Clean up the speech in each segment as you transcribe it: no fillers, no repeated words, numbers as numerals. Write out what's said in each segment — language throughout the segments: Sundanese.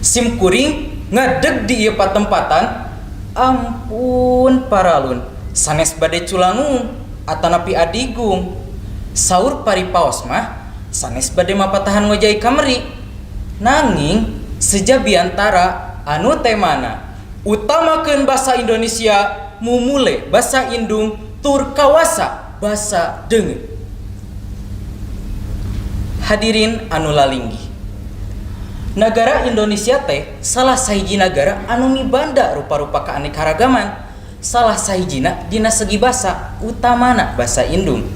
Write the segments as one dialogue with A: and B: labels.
A: Sim kuring ngadeg di ieu patempatan, ampun paralun, sanes bade culangung atanapi adigung. Saur paripaos mah sanes bade mapatahan ngojay kameri. Nanging seja biantara anu temana utamakeun basa Indonesia, mumule basa indung, tur kawasa basa deungeun. Hadirin anu lalinggih, nagara Indonesia teh salah sahiji nagara anu mibanda rupa-rupa keanekaragaman, salah sahijina dina segi basa, utamana basa indung.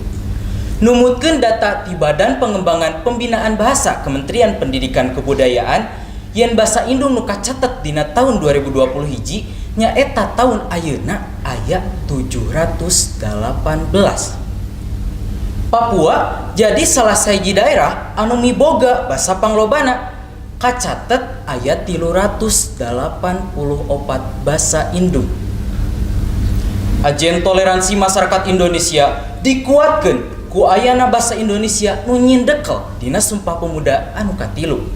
A: Numutkeun data ti Badan Pengembangan Pembinaan Bahasa Kementerian Pendidikan Kebudayaan, yen basa indung nu kacatet dina tahun 2020 hiji, nyaeta tahun ayeuna, aya 718. Papua jadi salah sahiji daerah anu miboga basa panglobana, kacatet aya 384 basa indung. Ajen toleransi masyarakat Indonesia dikuatkeun ku ayana basa Indonesia nu nyindekel dina Sumpah Pemuda anu katilu,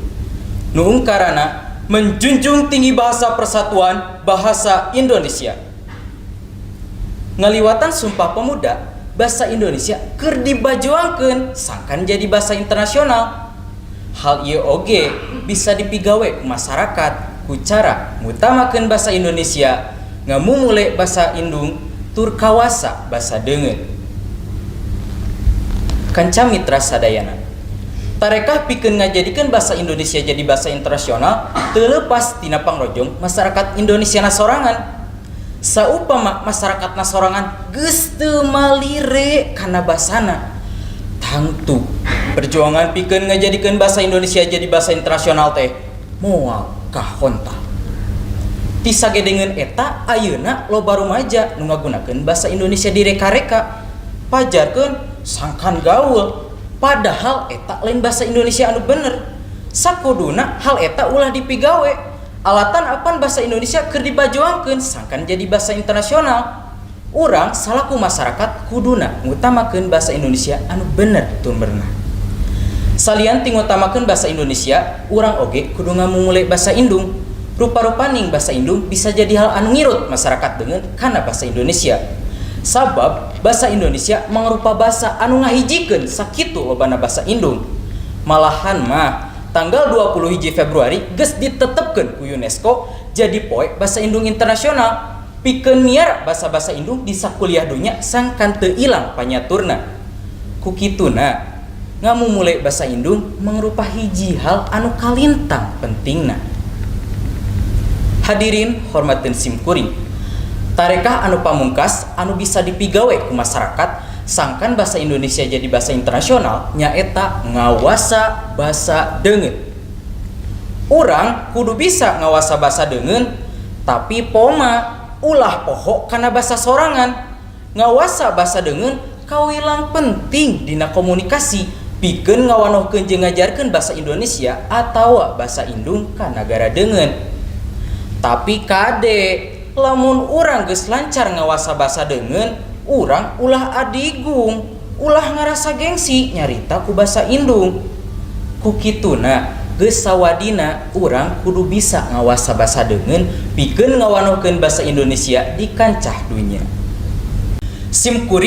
A: nu ungkarana menjunjung tinggi bahasa persatuan, bahasa Indonesia. Ngaliwatan Sumpah Pemuda, bahasa Indonesia keur dibajuangkeun sangkan jadi bahasa internasional. Hal ieu oge bisa dipigawe ku masyarakat ku cara ngutamakeun bahasa Indonesia, ngamumule bahasa indung, tur kawasa basa deungeun. Kanca mitra sadayana, tarekah pikeun ngajadikeun bahasa Indonesia jadi bahasa internasional teu leupas tina pangrojong masyarakat Indonesia na sorangan. Saupama masyarakat na sorangan geus teu malire kana basana, tangtu perjuangan pikeun ngajadikeun bahasa Indonesia jadi bahasa internasional teh moal kahontal. Ti sagedengeun eta, ayeuna loba rumaja nu ngagunakeun bahasa Indonesia direka-reka, pajarkeun sangkan gaul, padahal eta lain bahasa Indonesia anu bener. Sakuduna hal eta ulah dipigawe, alatan apan bahasa Indonesia keur dibajuangkeun sangkan jadi bahasa internasional. Urang salaku masyarakat kuduna ngutamakeun bahasa Indonesia anu bener tumberna. Salian ti ngutamakeun bahasa Indonesia, urang oge kudu ngamumule bahasa indung. Rupa-rupaning bahasa indung bisa jadi hal anu ngirut masyarakat deungeun kana bahasa Indonesia, sabab bahasa Indonesia mangrupa bahasa anu ngahijikeun sakitu lobana bahasa indung. Malahan mah tanggal 20 hiji Februari geus ditetepkeun ku UNESCO jadi poe bahasa indung internasional pikeun miara bahasa-bahasa indung di sakuliah dunya sangkan teu ilang panyaturna. Ku kituna, ngamumule bahasa indung mangrupa hiji hal anu kalintang pentingna. Hadirin hormateun sim kuring, tarekah anu pamungkas anu bisa dipigawe ku masyarakat sangkan bahasa Indonesia jadi bahasa internasional nyaeta ngawasa basa deungeun. Urang kudu bisa ngawasa basa deungeun, tapi poma ulah poho kana basa sorangan. Ngawasa basa deungeun kawilang penting dina komunikasi pikeun ngawanohkeun jeung ngajarkeun bahasa Indonesia atawa bahasa indung ka nagara deungeun. Tapi kade, lamun urang geus lancar ngawasa basa deungeun, urang ulah adigung, ulah ngarasa gengsi nyarita ku basa indung. Ku kituna, geus sawadina urang kudu bisa ngawasa basa deungeun pikeun ngawanohkeun basa Indonesia di kancah dunya. Sim kuring.